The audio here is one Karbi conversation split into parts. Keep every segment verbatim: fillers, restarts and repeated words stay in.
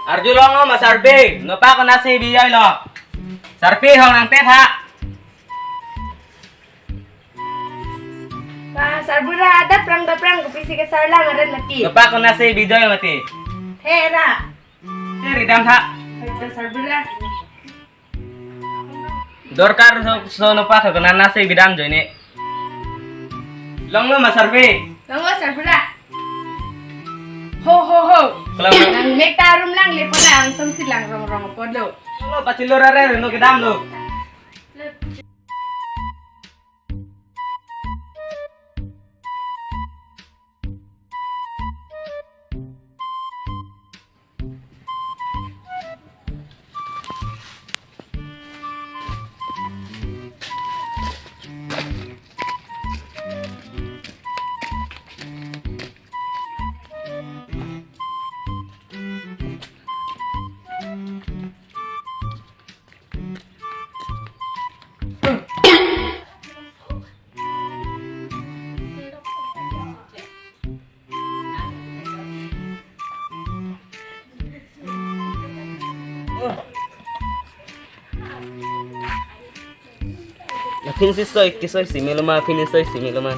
Arjulonglo ma sarpi, nopak konatsi bijoilo. Sarpi, hong nangtet ha. Pa, sarbura, adap prang dap prang, kopisi kesarlang aret mati. Nopak konatsi bijoi mati. Hera. Te ridam ha. Hera sarbura. Dorkar so, so nopak ke konatsi bidam joine. Longlo ma sarpi. Longlo sarbura. Ho, ho, ho. Kelang. Nang mek ta arum lang lepo lang, songsi lang rong rong apotlo. Longlo pachilor are no kedamlo. Aphinsi soi, kesoi si melo ma, aphinsi soi si melo ma.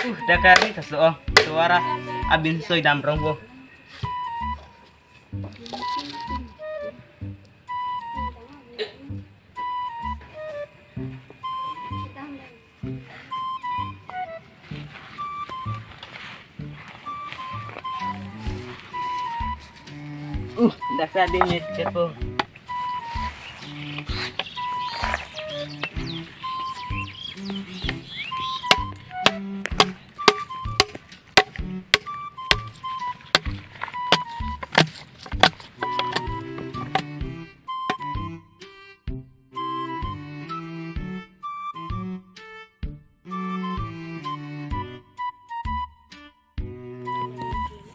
Uh, dakar ni kaslo, oh, suara abin soi dam rong bo. Uh, daksa di mit kepo.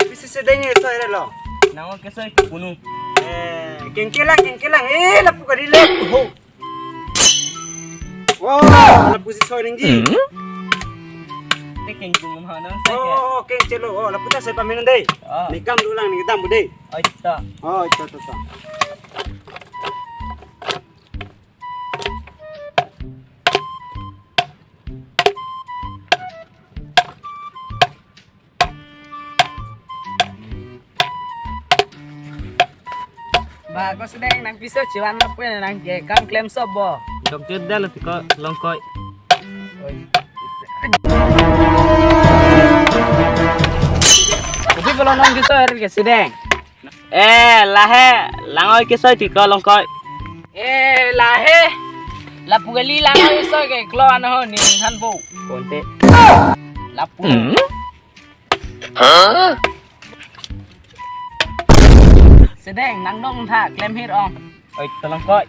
Pisi sedeng e soi re lo. Nang oke soi kunu. Eh, kengkelang, kengkelang. Eh, lapu kari le. Ho. Wah, lapu si soi ringgi. Hmm? Te kengkung ma nang soi ke. Oh, kengchelo. Oh, lapu ta soi pamenon dei. Oh. Ni kam dulang ni dam bu dei. Oh, ito. Oh, ito, ito, ito. Ba, ko sedeng nang piso chiwan lap ke nang ke kam klem sob bo. Dok jodal ti ko longkoi. Oi. Kopi pulo non piso er ke sedeng. Eh, lahe, lang oi kesoi ti ko longkoi. Eh, lahe, lapu kali lang oi kesoi ke klo ano ho ni han bo. Konte. Lapu. Hmm? Sedeng nang dong tha klem hir ong. Oi, to longkoi.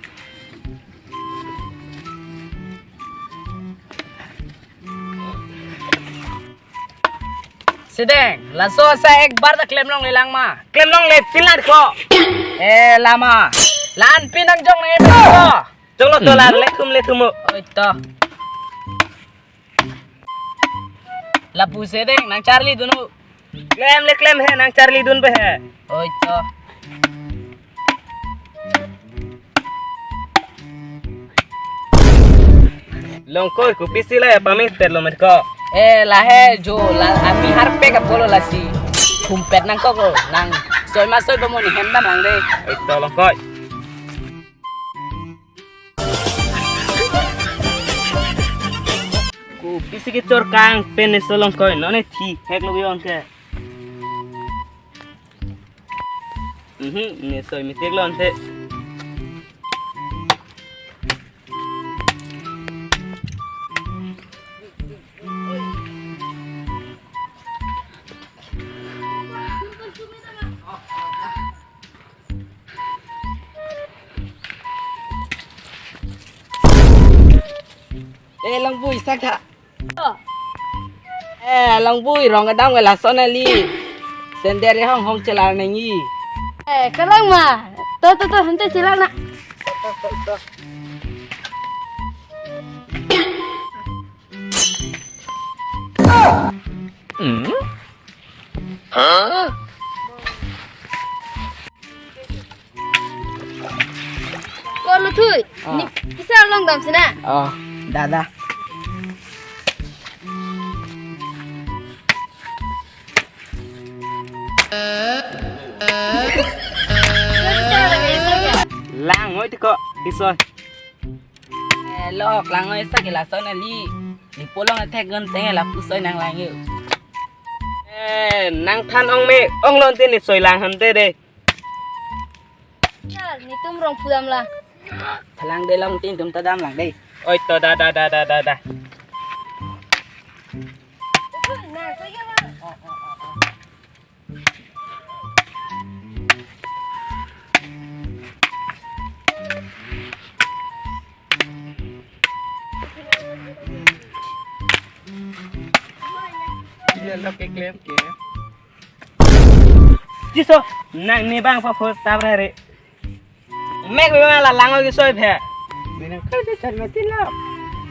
Sedeng, laso sa ek bar ta klem longle lang ma. Klem longle pilar ko. Eh, lama. Lan pinang jong ne ko. Jong lo to lang le thum le thum mo. Oi to. Lapu sedeng nang charli dunu. Klem le klem he nang charli dun pe he. Oi to. Longkoi kopi si la ya pamit pet lo met ko. Eh, lahe jo la ami harpe ka polo lasi. Kumpet nang kok lo nang. Soi ma soi bamo ni hem dam lang de. Oi to longkoi. Kopi si kechor kang pen ne so longkoi non ne thi hek lo yon ke. Mhm, ne soi mi tek lon the. Eh, Longbui, sak tha. Oh. Eh, Longbui, rong kedam ke lason ali. Sender e hong hong chelar nangji. Eh, kalang ma. To, to, to, hante chelar na. To, to, to. Ko Luthui, ah, ni pisa long dam sina. Oh, dada. Lang oi tiko, isoi. Eh, lok, lang oi sa ke lason ali. Ni polong athek gun teng la pusoi nang lang yo. Eh, nang than ong me, ong lon tin ni soi lang han te de. Sir, netum rong pudam la. Thalang de long tin tum ta dam lang de. Oi to da da da da da da. Iya, lo keklem ke. Jiso, nang ni bang pa phone tab re. Mek be ma la lang oi ke soi phe. Minang kai de chan mati la.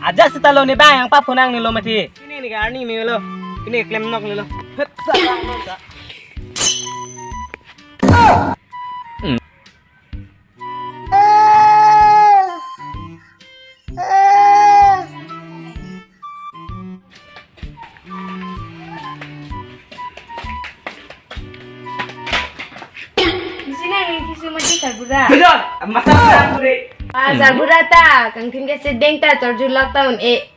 Aja sita lo ni bang yang pa phone nang ni lo mati. Ini ni garni mi lo. Ini klem nok ni lo. Phet sa lang lo sa. Sina nang kisu mati sarbura. Betul, masa orang puri. Ah, sarbura ta, kangtin ke sedeng ta, chorjulak ta un-e.